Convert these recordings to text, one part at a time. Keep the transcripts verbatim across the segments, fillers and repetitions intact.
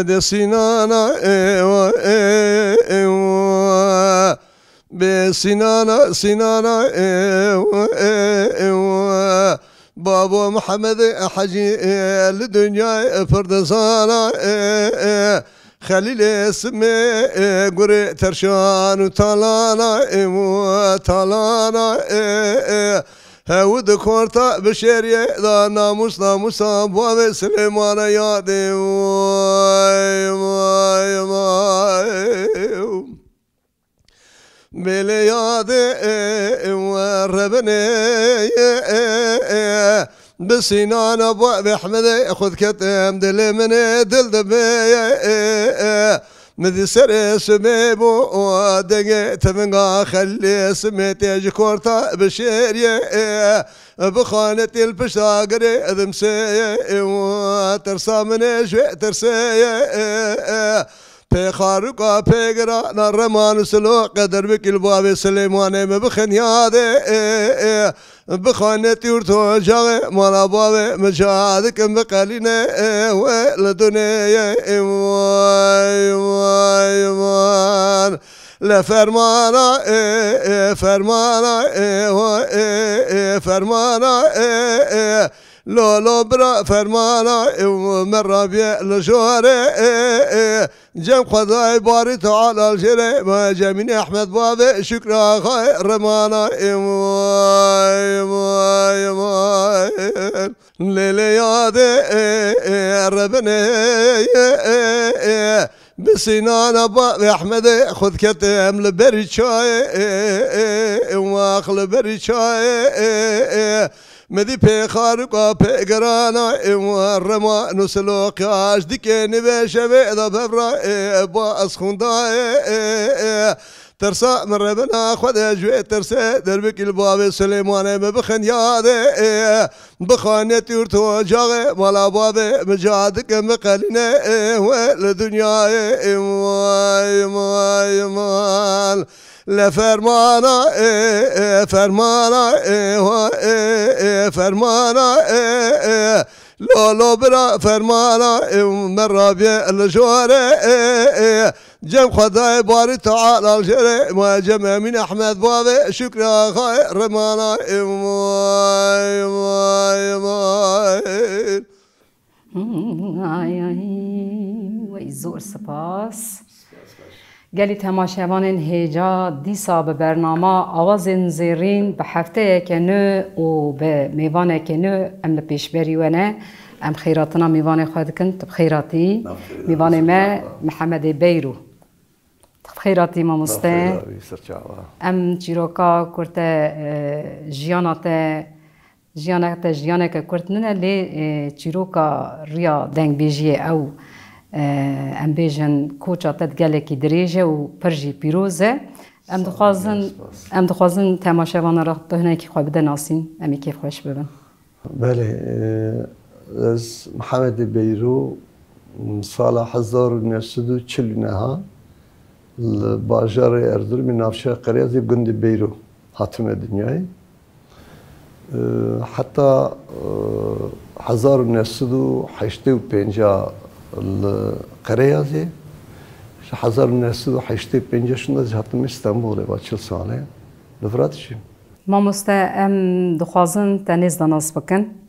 Dê Sînana ê wa ê wa. Bê Sînana, Sînana ê wa ê wa. Babo Mihemedê Hecî ê li dinyayê pir dizana ê ê. Xelîlê Simê ê gurê Terşan û Talana ê wa Talana ê ê. Hew di korta bi şêriyê da namûs namûsa bavê Silêmana yadê. Vay, vay, vay. Bêlê yadê, e, e, we rebinê, e, e, e. Bi Sînana bavê Hemedê xwe diketim dilê min ê dil dibê, e, e, e. Min di serê Simê bû, o dengê tivinga Xelîlê Simê tê ji korta bi şêriyê, e, e, bi xanetî li pişta girê dimsê, e, o tirsa min ê ji wê tirsê, e, e, e. Pê xarûka pê girana reman û silo qeder bikî li bavê Silêmanê min bixin yadê, e, e. Bi xanetî û tocaxê mala bavê min ca dikim bi qelînê, e, we li dunê ye, e, vay, vay, van. Le fermana, e, e, fermana, e, ho, e, e, fermana, e, e. Lo, lo, bira fermana, e, me rabiye li jorê, e, e. Cem Xwedayê barî teala jêre, me Cemîn Ehmed bavê Şükra Axayê remana, e, vay, vay, vay. Lê lê yadê, e, e, rebinê, e, e, e. Bi Sînana bavê Ehmedê xwe diketim li berî çayê, e, e, e, wax li berî çayê, e, e. Me dî pê xarûka pê gerana, e, wa rema nû siloqya ji dikê nivê şevê da bevra, e, ba ez xwendayê, e, e. Tersa min rebina xwe de ji wê terse derbikî li bavê Silêmanê me bixin yadê, e, e. Bi xanetî û tocaxê mala bavê min ca dikim bi qelînê, e, we li dinyayê, e, vay, vay, vay. Le fermana, e, e, fermana, e, ho, e, e, fermana, e, e. Lo, lo, bira fermana, e, me rabiye li jorê, e, e. Cem Xwedayê barî teala jêre, ma Cem Emîn Ehmed bavê Şükrü Axayê remana, e, vay, vay, vay. Ay, ay, wey zor spas. Gelî temaşevanên hêja dîsa bi bernama Awazên Zêrîn bi hefteyeke nû û bi mêvaneke nû em li pêşberî we ne. Em xêratina mêvanê xwe dikin. Tu bi xêr hatî. Mêvanê me Mihemedê Beyro. Tu bi xêr hatî mamoste. Em çîroka kurte, e, jiyana te, jiyana te jiyaneke kurt nine lê, e, çîroka riya dengbêjiyê ew, e, em bêjin koça te gelekî dirêj e û pir jî pîroz e. Em dixwazin, em dixwazin temaşevana re tu hinekî xwe bide nasîn, em ê kêfxweş bibin. Belê, e, ez Mihemedê Beyro, sala hezar û neh sed û çil û neh li bajarê Erzurumê navçeya Qeryazê gundê Beyro hatime dinyayê. E, heta, e, hezar û neh sed û heştê û pênc li Qereyazê, ji hezar û neh sed û heştê û pênc şûnda jî hatime Stenbolê, va çil sal e li vir de dijîm. Mamoste, em dixwazin te nêzda nas bikin.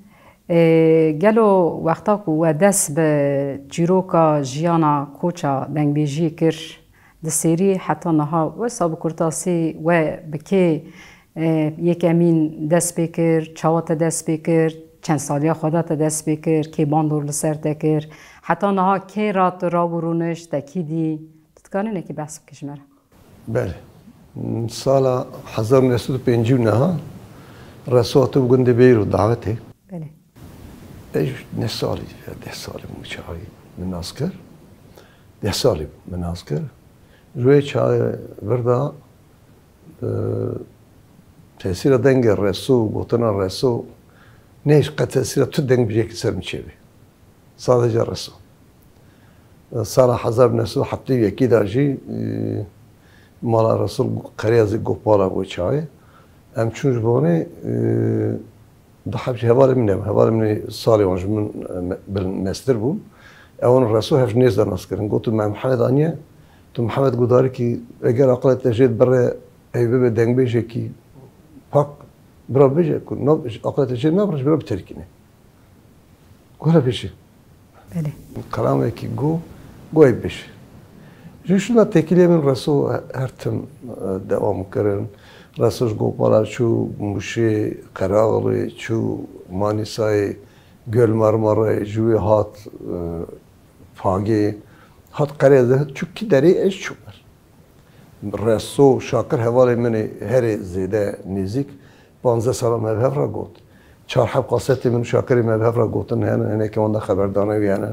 Ê, gelo wexta ku we dest bi çîroka jiyana koça dengbêjiyê kir, di sêrî heta niha wesa bi kurtasî we bi kê, ê, yekemîn dest pê kir, çawa te dest pê kir, çend saliya xwe de te dest pê kir, kê bandor li ser te kir, heta niha kê re tu rabû rûnişt, te kî dî? Tu dikarî hinekî behs bikî ji me re? Belê. Sala hezar û neh sed û pêncî û neh Reso hatibû gundê Beyro dawetê. Belê. Ez neh salî, deh salî bûm çaxê min nas kir. Deh salî bûm min nas kir. Ji wê çaxê vir de, e, tesîra dengê Reso, gotina Reso, ne qet tesîra tu dengbêjekî ser min çêbî. Sadece Reso. Sala hezar neh sed û heftê û yekê de jî, e, mala Resul Qeryazê Gopala bû çaxê. Em çûn ji Wanê, e, du heb jî hevalê min hebûn. Hevalê min ê salê wan ji min, e, me-, bil-, mestir bûn. Ewan Reso hev ji nêz de nas kirin. Gotin, me Mihemed aniye, tu Mihemed Gudarikî, eger aqilê te jê bire, ey bibe dengbêjekî pak, bira bêje ku nav-, aqilê te jê nabire, ji bira biterkîne. Were bêje. Belê. Kelamekî got, got ê bêje. Ji şuna têkiliyê min Reso her tim, e, dewam kirin. Reso ji Gopala çû Mûşê, Qeraxlê, çû Manîsayê, Gol Marmarayê, ji wê hat, e, Pagê, hat Qerê de, çû kî derê ez çûm. Reso, Şakir hevalê min ê herê zêde nêzîk, panzdeh sala me bi hev re got. Çar heb kasetê min û Şakirê me bi hev re gotin hene, hinekê wan de xeberdana wî hene.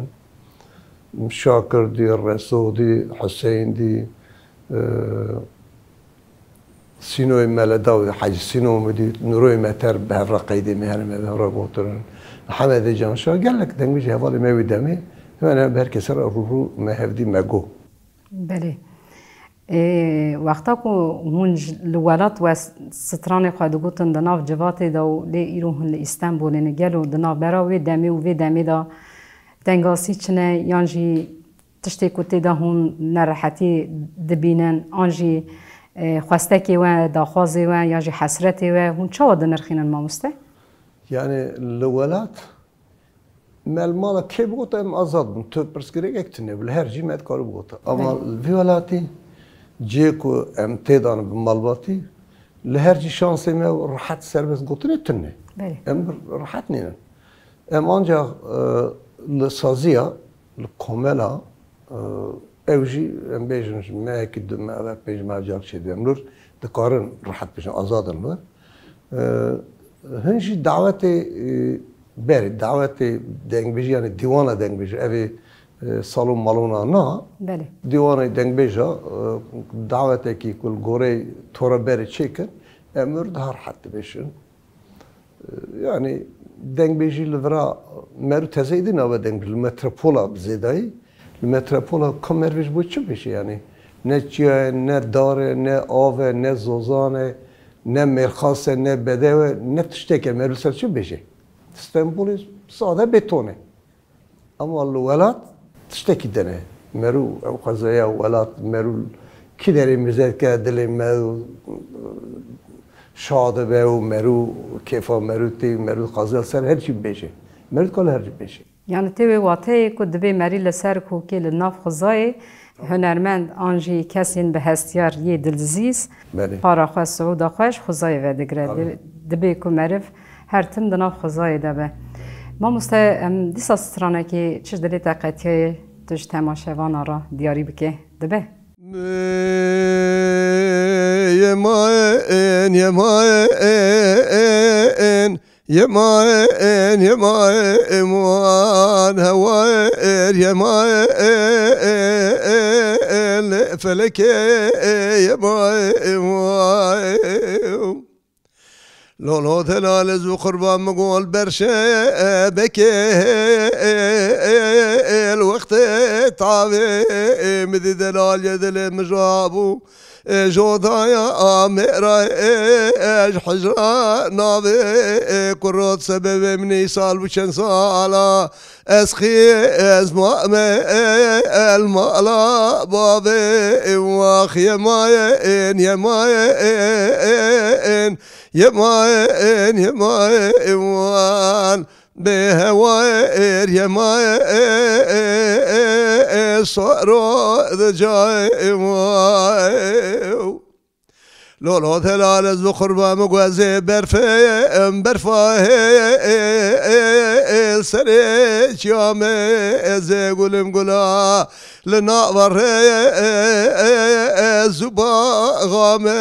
Şakir dî, Reso dî, Huseyîn dî, e, Sînoyê me li daw, Hecî Sîno min dî, Nûroyê me ter bi hev re qeydê me hene, me bi hev re gotin. Hemedê Canşa, gelek dengbêjî hevalê me wî demê, hemen hemen bi her kesê re rû rû me hev dî me got. Belê. Ê, wexta ku hûn ji, li welat we s-, stranê xwe digotin di nav civatê de û lê îro hûn li Îstenbolê ne, gelo di navbera wê demê û vê demê de tengasî çi ne, yan jî tiştê ku tê de hûn nerehetî dibînin, an jî, ê, xwestekê we, daxwazê we, yan jî hesretê we, hûn çawa dinirxînin, mamoste? Yani li welat, me li mala kê bigota em azad bin. Tu pirsgirêkek tune bû. Li her cî me dikarî bigota. Ama Belê. Li vî welatî cihê ku em tê de ne bi malbatî, li her cî şansê me û rehet serbest gotinê tune. Belê. Em rehet nînin. Em ancak, e, li saziya, li komela, e, ew jî em bêjin ji mehekî du meh ve pênc meh car çêdibe. Em li wir dikarin rehet bêjin, azad in li wir. E, hin jî dawetê, e, berê, dawetê dengbêjî, yani dîwana dengbêjî, ev ê, e, salon malona na. Belê. Dîwanê dengbêja, e, dawetekî ku li goreyê tora berê çêkin, em li wir daha rehet dibêjin. E, yani dengbêjî li vira merû tezeyî dî nabe dengbêjî, li metropola bi zêdayî. Li metropola ka merivê ji bo çi bêje yani? Ne çiya ye, ne dar e, ne av e, ne zozan e, ne mêrxas e, ne bedew e, ne tiştek e, merû li ser çi bêje? Stenbolê sade beton e. Ama li welat tiştekî din e. Merû ew xwezaya welat, merû kî derê mize dike, dilê me şa dibe û merû kêfa merû tê, merû dixwaze li ser her çî bibêje. Merû dikare her çî bibêje. Yani tê wê wateyê ku dibê merî li ser kokê li nav xwezayê hunermend an jî kesên bi hestiyar yê dilzîz Belê. Para xwe, siûda xwe ji xwezayê vedigre. Tabii. Di-, dibê ku meriv her tim di nav xwezayê de be. Mamoste, em dîsa stranekê çi ji dilê te qetiyayê tu ji temaşevana re diyarî bike? Dibe? Yemaên, yemaên, yemaên, yemaên, wan hewaên, yemaên, felekê, yemaên, wan. Lolo delal ez û qurban min gol berşe bekê el wextê tavê min di delal ye dilê min rabû. Jodaya amêra ji hicra navê kurot sebebê min îsal bû çend sala. Ez xî ez mame el mala bavê, wax yemayên, yemayên, yemayên, yemayên, wan bê hewayên, yemayên, saro dicayên, wan. Lolo delal ez bi qurba min guezê berfê, em berfa hê, serê çiya me, ez ê gulim gula, li nava rê, ez û baxa me,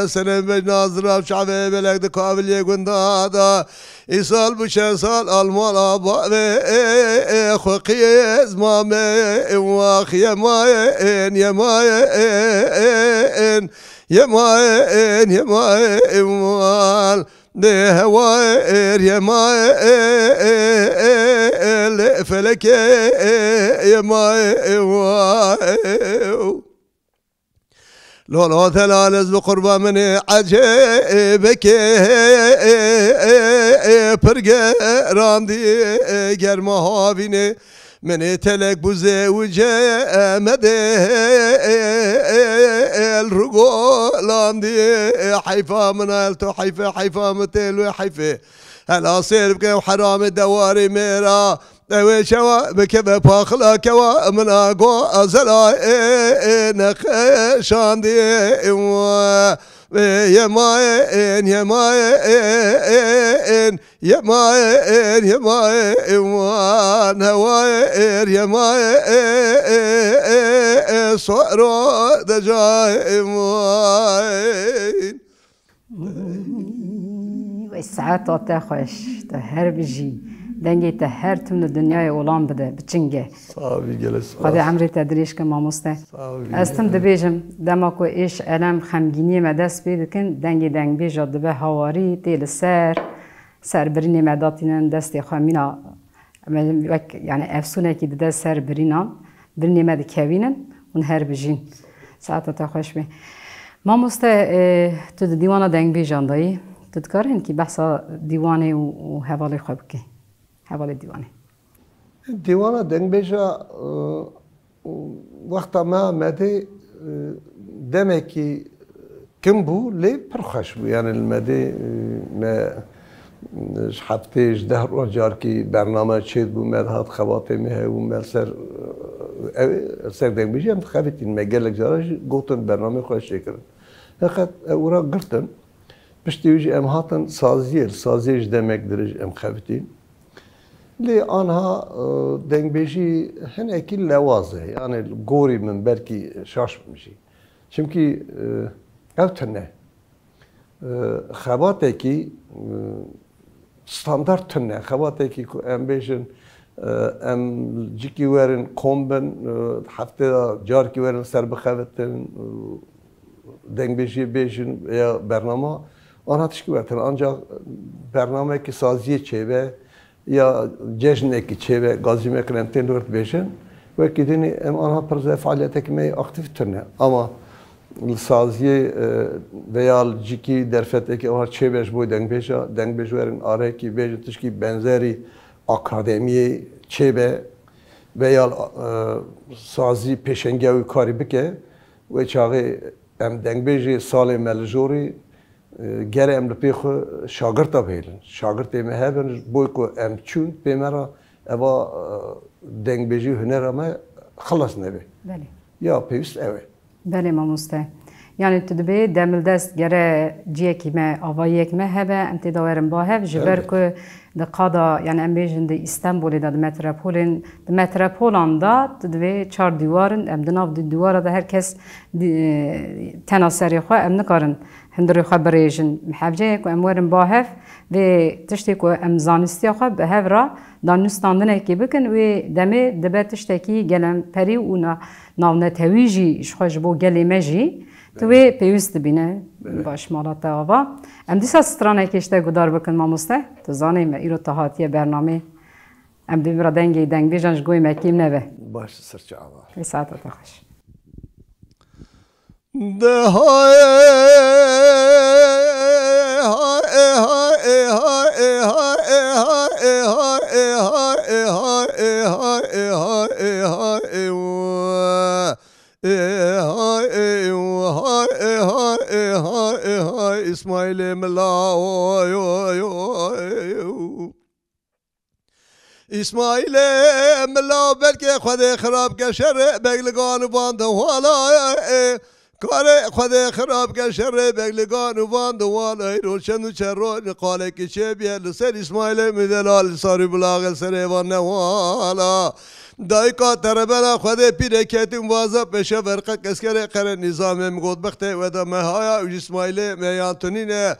senem bej nazira çavê belek di kaviliyê gunda da, îsal bû çend sal almala bavê, xwe qiyêz mame, wax yemayên, yemayên, Yemayên, yemayên, wal. Dê hewayên, yemayên, lê felekê, yemayên, wal. Lolo delal ez bi qurba min ê ecêbekê pir gerandî germa havînê. Min ê telek bûzê û cemedê el rugolandî. Heyfa min el to heyfe, heyfa min têl wê heyfê. Hela sêr bike û heramê dewarê mêra. Ew ê çawa bikeve paxila kewa min a go azela ê, ê neqeşandî ê wa. Ê yemaê ên, yemaê ên, yemaê ên, yemaê ên wan. Hewaê êr, yemaê ê, ê, ê, ê, soro decayê wan. Wey saeta te xweş, tu her bijî. Dengê te her tim li dinyayê olan bide, biçinge. Sağ ol, gelek spas. Xwedê emrê te dirêj ke mamoste. Sağ ol. Ez tim dibêjim, dema ku êş, elem, xemgîniyê me dest pê dikin, dengê dengbêja dibe hawarî, tê li ser, ser birînê me datînin, destê xwe mîna Em wek, yani, efsûnekî dide ser birînan, birînê me dikevînin hûn her bijîn. Saeta te xweş be. Mamoste, e, tu di dîwana dengbêjan de yî. Tu dikarî hinkî behsa dîwanê û, û hevalê xwe bikî? Hevalê dîwanê. Dîwana dengbêja, e, Û wexta me Amedê, e, demekî kim bû, lê pir xweş bû. Yani li Amedê, e, me, e, ji heftê, ji deh roj carkî bername çêdibû, me dihat xebatê me hebû, me li ser, e, ew, li ser dengbêjî em dixebitîn. Me gelek cara jî gotin, bernameyê xwe çêkirin. Heqet ew ora girtin. Piştî wî jî em hatin saziyê, li saziyê ji demek dirêj em xebitîn. Lê anha, e, dengbêjî hinekî lewaz e. Yani li gorî min belkî şaş bim jî. Çimkî, e, ev tune. E, xebatekî, e, standart tune. Xebatekî ku em bêjin, e, em cîkî werin kom bin, e, heftê de carkî werin ser bixebitin, e, dengbêjiyê bêjin ya bernama, anha tişkî wetin. Ancak bernameyekî saziyê çêbe ya cejnekî çêbe, gazî me kirin em tên li wir dibêjin. Wekî dinî em anha pir zêde fealiyetekî me yê aktîf tune. Ama li saziyê, e, veya li cîkî derfetekî anha çêbe ji bo dengbêja, dengbêj werin arekî bêjin tişkî benzerî akademiyê çêbe veya, e, sazî pêşengiya wî karî bike, wê çaxê em dengbêjê salê me li jorî, e, gere em li pê xwe şagirta bihêlin. Şagirtê me hebin, ji bo ku em çûn pê me re eva, e, dengbêjî hunera me xilas nebe. Belê. Ya pêwîst ew e. Belê mamoste. Yani tu dibê demildest gere ciyekî me, avayiyek me hebe, em tê de werin ba hev, ji ber Elbet. ku di qada, yani em bêjin di Îstanbulê de, di metropolên, di metropolan de tu dibê çar dîwar in, em di nav di dîwara de her kes di-, tena serê xwe, em nikarin hundirê xwe birêjin. Hevce ye ku em werin ba hev, vê tiştê ku em zanistiya xwe bi hev re danûstandinekê bikin, wê demê dibe tiştekî gelemperî û na-, navnetewî jî ji xwe ji bo gelê me jî. Tu wê pêwîst dibîne. Belê. Baş mala te ava. Em dîsa stranekê ji te guhdar bikin mamoste. Tu zanî me îro te hatiye bernamê. Em dê bira dengê dengbêjan ji goyê me kêm nebe. Baş, sirçe ava. Ê saeta te xweş. De ha, e, ha, e, ha, e, ha, e, ha, e, ha, e, ha, e, ha, e, ha, e, ha, e, ha, e, ha, e, ha, e, ha, e, ha, e, ha, e, ha, Îsmaîlê Mila, oy, oy, oy. Îsmaîlê Mila, belkê Xwedê xirab ke şerê begligan û van de wala, e, karê Xwedê xirab ke şerê begligan û van de wala, îro çend û çend roj qalekî çêbiye li ser Îsmaîlê Mîdela li sarî bilaxê serê van newala. Dayika te rebela Xwedê pîrê ketin vaza peşe verqek eskerê qere nîzamê min got bextê we de me haya û ji Îsmaîlê me yan tunîne.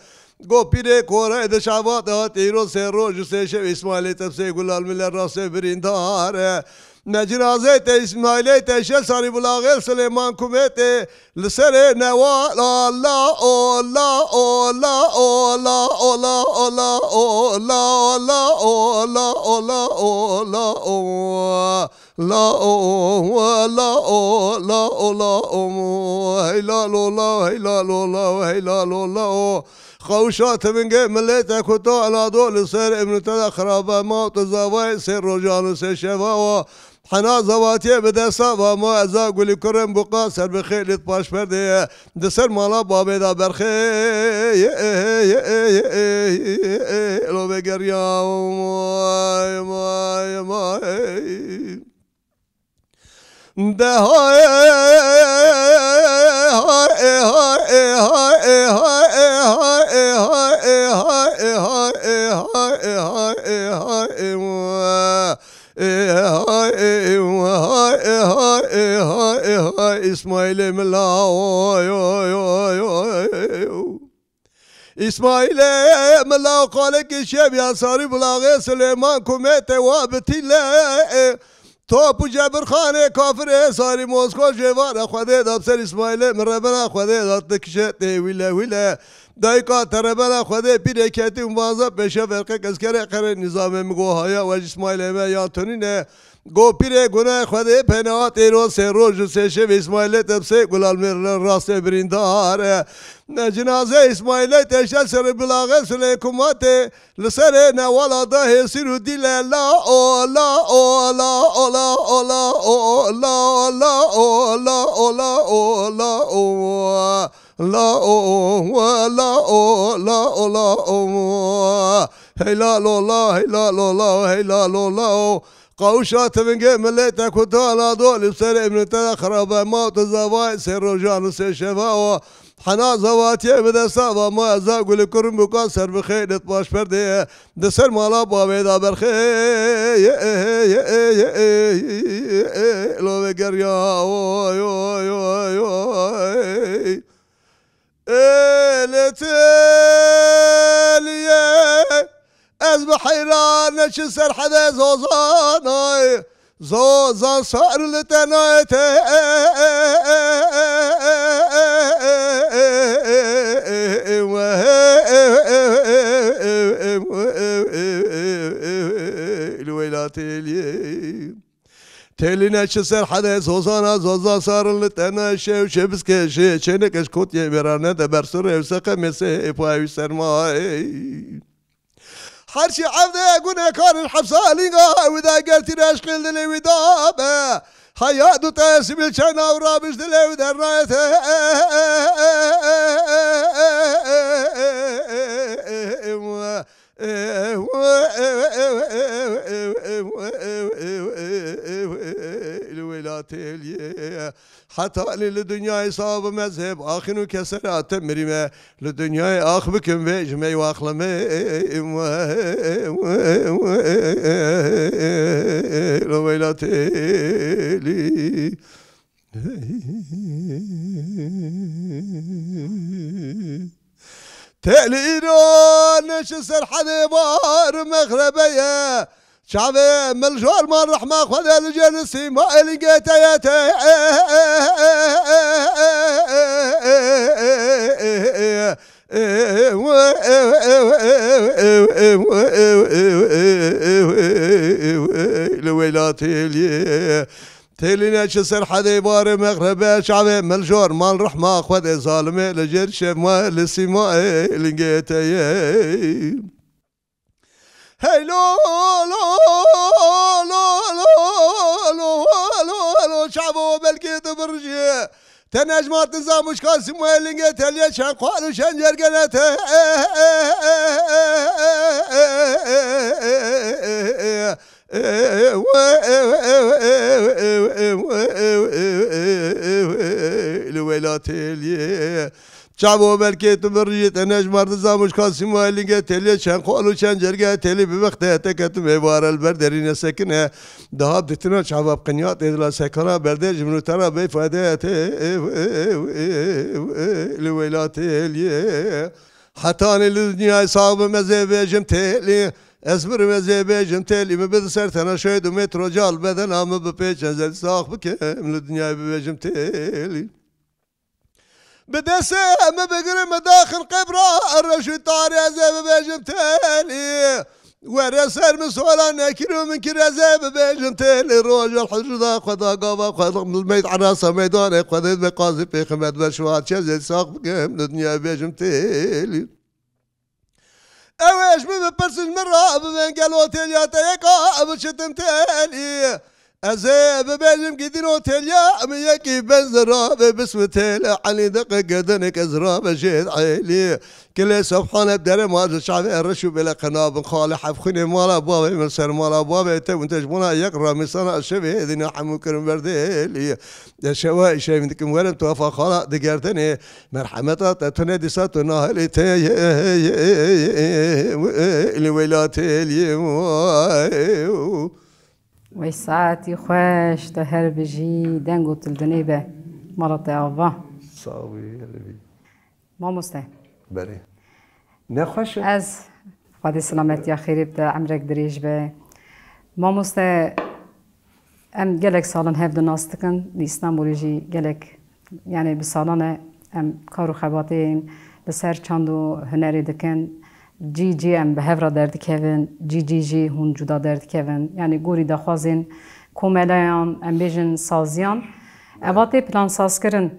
Go pîrê kore de çava de hat îro sê roj û sê şev Îsmaîlê tepsê gulal mile rastê birîndar e. Me cinazê te Îsmaîlê te şel sarî bilaxê Silêman kumê tê li serê newa la la o la o la o la o la o la o la o la o la o la o la o. La o, la o, la o, la o, hey la lo la, hey la lo la, hey la lo la o. Xewşa tivingê milete ku to Anadol li ser emnite de xirabe ma û tu zavayê sê rojan û sê şeva wa. Hena zavatiyê bi desta va ma eza gulî kurim buqa ser bi xêlî paşperdê ye. Di ser mala babê de berxê ye, ye, ye, ye, ye, ye, lo vegeriya. May, may, may. De hay, hay, hay, hay, İsmail'e mila, oy, oy, oy, oy. İsmail'e mila, kalek şev ya sarı bulağı Süleyman kumete wa bitile. Top û Cebirxanê kafirê sarî Mosko jêvara Xwedê da ser Îsmaîlê min rebena Xwedê da dikişe tê wîle wîle. Dayika te rebena Xwedê pîrê ketî û vaza pêşa verqek eskerê qerê nîzamê min go haya we ji Îsmaîlê me ya tunîne. Go pîrê gunay Xwedê pêne hat êro sê roj û sê şevê Îsmaîlê te bi sê gulal mêrine rastê birîndar e. Cinazê Îsmaîlê teşe ser bilaxê Sulê Kumatê. Li serê newala da hêsîr û dîle la o, la o, la o, la o, la o, la o, la o, la o, la o, la o, la o, la o, la o, la o. Hey la lo la, hey la lo la, hey la lo la o. Qawşa tivingê milê te ku tu Anadolî ser emnite de xirabe ma tu zavayê sê rojan û sê şeva o. Hena zavatiyê bi desta va ma eza gulî kurim bûka ser bi xêr li paşperdê ye. Di ser mala bavê da berxê ye, ye, ye, ye, ye, lo vegeriya, oy, oy, oy, oy. Ê lê têliyê, ez bi heyran neçi serhedê zozanay. Zozan sar li tenayê te. Li weyla têliyê. Têlî neçi serhedê zozana, zozan sar li tenayê şev şebiske şê çênek ez kotiyê mêrane de bersirê û seqemê sê payê wî sermayê. Her çi evde gunekar in hepsa linga ew de geltî reşqil dilê wî dabe. Haya du te sibil çena û rabiş dilê wî dernayete. Li wêlatê Heta lê li dinyayê sax bime zeb axin û kesera te mirîme. Li dinyayê ax bikim vê ji me û axlime. Li weyla têlî. Têlî îro neçi serhedê bar mexrebe ye. Çavê min li jor man rehma Xwedê li cêr li sîma elîngê te ye te. Li weyla têliyê. Têlî neçi serhedê barê mexrebe çavê min li jor man rehma Xwedê zalimê li cêr şevma li sîma elîngê te ye. Hey lo, lo, lo, lo, lo, lo, lo, çavo belkî tu birjî. Te necma tu zamûşka simwelingê telye çend xwal û çend cergene te. Li wela têliyê. Çavo belkê tu birî te nejmar di zamûşka sîma lingê têliyê çend xal û çend cerge têlî bi wextê te ketim êvare li ber derîne sekine. Daha ditina çava bi qinya tê dila sekana berdê ji min û te ra bê fayde te. Li wela têliyê. Hetanî li dinyayê sax bim ez ê bêjim têlî. Ez mirim ez ê bêjim têlî. Min bide ser tena şeyd û metro cal bedena min bipêçe ez ê sax bikim li dinyayê bibêjim têlî. Bi destê min bigire min daxin qebra reş û tarê ez ê bibêjim têlî. Were ser min suala nekir û min kir ez ê bibêjim têlî roja hicr da xwe da gava xwe da meyt erasa meydanê xwe dê be qazî pêxemet be şuha çezê sax bikim li dinya bêjim têlî. Ew ê ji min bipirsin min rabibin gelo têliya te yeka biçitim têlî. Ez ê bibêjim gidîno têliya min yekî ben zirabe bismi têle elî deqe gedenek ez rabe jêd elî. Kilê Subhane dere ma ji çavê reş û bêle qenabin xalê hefxûnê mala bavê min ser mala bavê te û te ji bona yek ramîsana şevê dîna hemû kirin berdêlî. De şewa îşevîn dikim werin tuafa xala digerdenê merhemeta te tune dîsa tu nahelî tê li weylatê lî. Wey saetî xweş, tu her bijî, deng û tu li dinê be. Mala te ava. Sağ ol, hele bir. Mamoste. Belê. Ne xweş e. Ez, Xwedê silametiya xêrê bide, emrek dirêj be. Mamoste, em gelek sal in hev di nas dikin, li Îstanbulê jî gelek, yanî bi salan e em kar û xebatên li ser çand û hunerê dikin. Cî cî em bi hev re derdikevin, cî cî jî hûn cuda derdikevin. Yanî gorî daxwazên komeleyan, em bêjin saziyan, eva tê plansazkirin.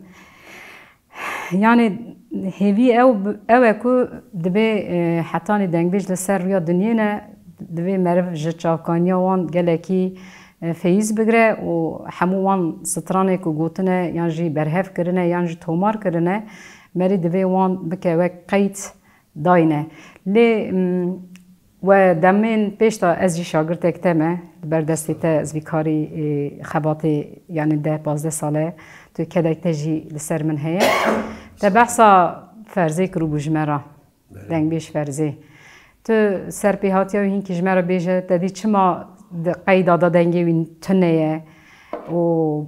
Yanî hêvî ew, ew e ku dibê, e, hetanî dengbêj li ser rûya dinyê ne, divê meriv ji çavkaniya wan gelekî, e, feyîz bigire û hemû wan stranê ku gotine yan jî berhev kirine yan jî tomar kirine, merî divê wan bike wek qeyd dayne. Lê, mm, we demên pêş de ez jî şagirtek te me, li ber destê te ez vî karî, ê, xebatê, yanî deh pazdeh sal e, tu kedek te jî li ser min heye. Te behsa Ferzê kiribû ji me re, dengbêj Ferzê. Tu serpêhatiya wî hinkî ji me re bêje, te dî çima di qeyda de dengê wî tune ye û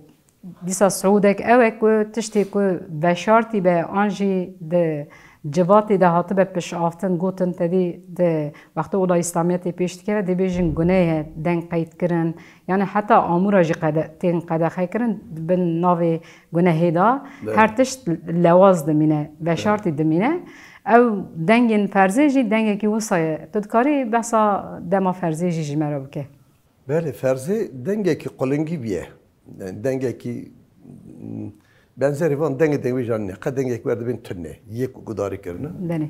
Dîsa siûdek ew e ku tiştê ku veşartî be an jî di civatê de hatibe piştaftin, gotin, te dî di wextê ola Îslamiyetê pêş dikeve, dê bêjin guneh e, deng qeydkirin. Yanî heta amûra jî qede-, tên qedexekirin, di bin navê gunehê de her tişt lewaz dimîne, veşartî dimîne. Ew dengên Ferzê jî dengekî wisa ye. Tu dikarî behsa dema Ferzê jî ji me re bike? Belê, Ferzê dengekî qulingî bûye. Yani dengekî, mm, benzerî van dengê dengvêjan ne. Qe dengekî wer dibên tune, yê ku gudarî kirine. Belê.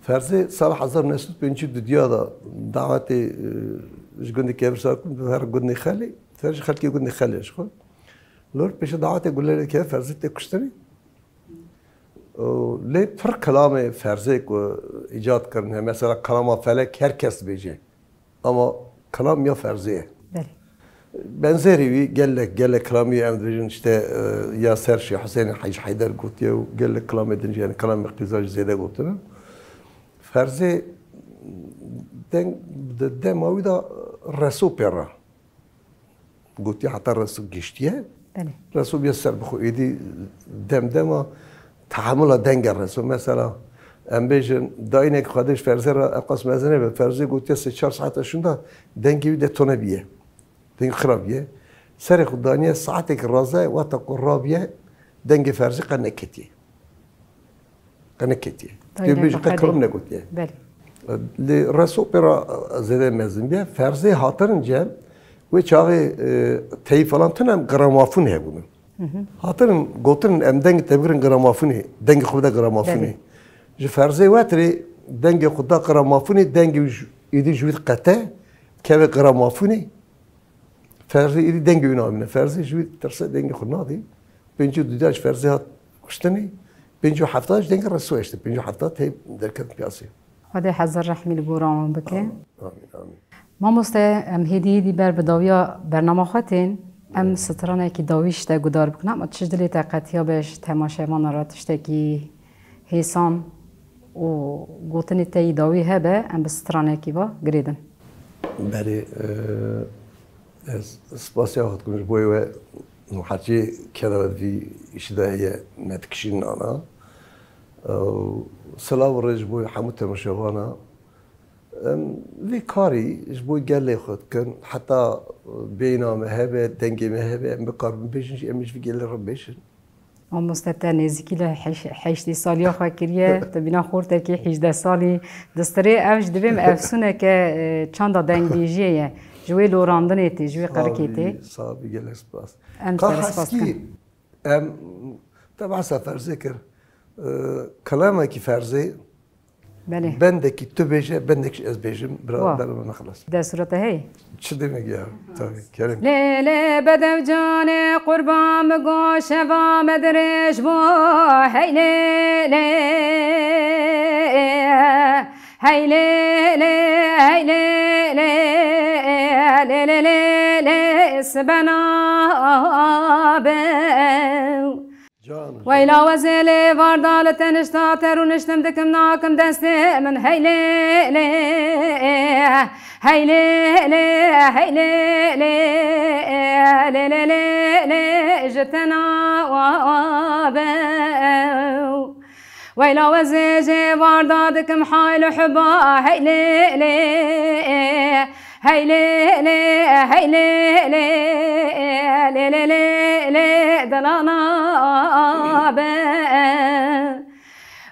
Ferzê sala hezar û neh sed û pêncî û du diya da dawetê, e, ji gundê Kevir Sarkun bi her gundê Xelê, fer ji xelkê gundê Xelê ji xwe. Lor pêşe dawetê gulerê ke Ferzê tê kuştinê. Û lê pir kelamê Ferzê ku îcad kirine, mesela kelama felek her kes dibêje. Ama kelam ya Ferzê ye. Belê. Benzerî wî gelek, gelek kelamî em dibêjin işte, e, ya ser Şêx Husênê Hec Heyder gotiye û gelek kelamê din jî, yani kelamê qîza jî zêde gotine. Ferzê deng, de-, dema wî de reso pê re. Gotiye heta reso giştiye. Belê. Reso bûye serbixwe. Êdî dem dema tehemula denge reso. Mesela, em bêjin, dayînek xwe dê ji Ferzê re eqas mezin nebe. Ferzê gotiye sê çar saeta şûnda dengê wî de tune bûye. Dengê xirab bûye. Serê xwe daniye saetek raze, wexta ku rabiye, dengê Ferzê qe neketiye. Qe neketiye. Dayînek Tê bêjî qe xwe dê. Kilam negotiye. Belê. Lê reso pê re zêde mezin bûye. Ferzê hatirin cem, wê çaxê, e, teyî falan tune em gramafon hebûne. Hatirin gotirin em dengê te bigirin gramafûnê, dengê xwe bide gramafûnê. Belê. Ji Ferzê wetirê dengê xwe da gramafûnê, dengê wî ji, êdî ji wî diqete, keve gramafûnê. Ferzê êdî dengê wî namîne. Ferzê ji wî tirse dengê xwe nadî. Pêncî û du de ji Ferzê hat kuştinê, pêncî û heft ji dengê Resoyê işte, pêncî û heft tê derket piyasê. Xwedê hezar rehmî li gora wan bike. Amîn, amîn, amîn. Mamoste, em hêdî hêdî ber bi dawiya bernama xwe tên. Em stranekî dawî ji te guhdar bikin. Ama tişt dilê te qetiya be ji temaşevana re tiştekî hêsan û gotinê te yî dawî hebe, em bi stranekî va girêdin. Belê, e, ez spasiya xwe dikim ji bo we û hecê keda we di vî îşî de heye me dikişînin ana. Ew, silav û rêz ji bo hemû temaşevana. Em vî karî ji bo gelê xwe dikin. Heta bêhna me hebe, dengê me hebe, em bikaribin bêjin jî, em ê ji vî gelê re bêjin. Mamoste, te nêzîkî li heş-, heştê saliya xwe kiriye, tu bîna xortekî hîjdeh salî distirê. Ev ji divê min efsûneke, e, çanda dengbêjiyê ye. Ji wê lorandinê tê, ji wê qirikê tê. Sabî, sabî, gelek spas. Em ji te re spas dikin. Em, te behsa ferzê kir. E, kelamekî ferzê, Belê. Bendekî tu bêje, bendekî ez bêjim, bira, Wa. Bera me xilas. Destûra te heye? Çi demek ya? Tabii, kerem. Lê, lê, bedew canê qurban bi go şeva me dirêj bo. Hey lê, lê, hey lê, lê, hey lê, lê, lê, lê, lê, lê, sibena bew. Can. Weyla wezê lê varda li tenişta te rûniştim dikim nakim destê min hey lê lê. Hey lê lê, hey lê lê, lê lê lê lê, ji te nawa bew. Weyla wezê jê varda dikim hayl û huba hey lê lê. Hey lê lê, hey lê lê, lê lê lê lê, dilana be.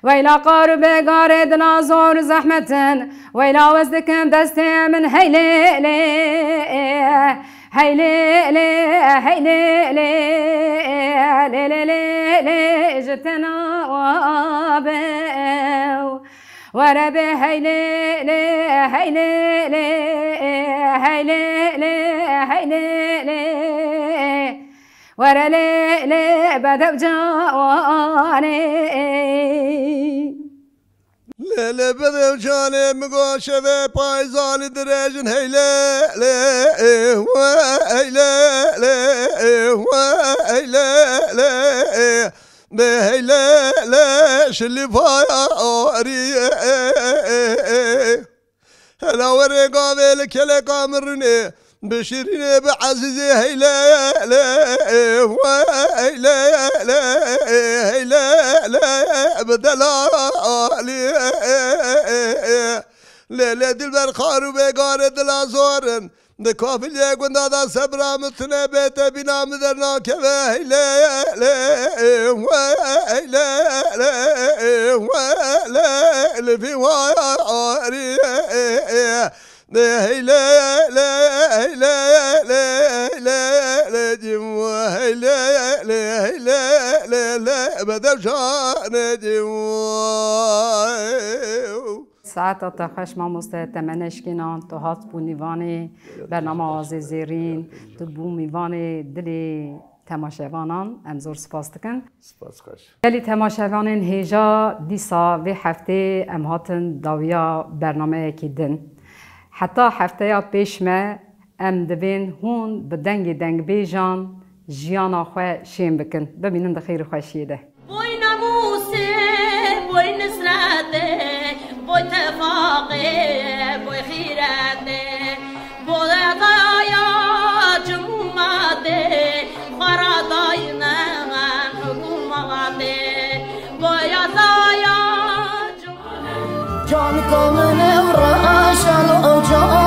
Weyla qar û begarê dila zor û zehmetin. Weyla wez dikim destê min hey lê lê. Hey lê lê, hey lê lê, lê lê lê lê, ji te nawa bew. Were bê hey lê lê, hey lê lê, hey lê lê, hey lê lê. Were lê lê bedew canê. Lê lê bedew canê min go şevê payzalî dirêjin hey lê lê, hey lê lê, hey lê lê. Bê hey lê lê şilî paya arî. Hela werê gavê li keleka min rûnê, bi şirînê bi ezîzê hey lê lê, hey lê lê, hey lê lê, bi delalî. Lê lê dilber xar û bêgarê dila zor in. Di kafiliyê gunda de sebra min tune bê, te bîna min dernakeve. Hey lê lê, hey lê lê, lê lê lê, lê vî warî. Hey lê lê, hey lê lê, lê lê lê, cîm, hey lê lê, hey lê lê, lê bedew canê cîm. Saeta te xweş mamoste, temene şikênan, tu hat bû mîvanê bernama Azê Zêrîn, tu bû mîvanê dilê temaşevanan, em zor spas dikin. Spas xweş. Gelî temaşevanên hêja, dîsa vê heftê em hatin dawiya bernameyekî din. Heta hefteya pêş me, em divên hûn bi dengê dengbêjan jiyana xwe şên bikin. Bimînin di xêr û xweşiyê de. Boy namûsê, boy nisretê, boy tefaqê, boy xîretê, boy edaya cumûmatê, xwe radayne hikûmatê, boy edaya cumûmatê. Can komine reşel oca.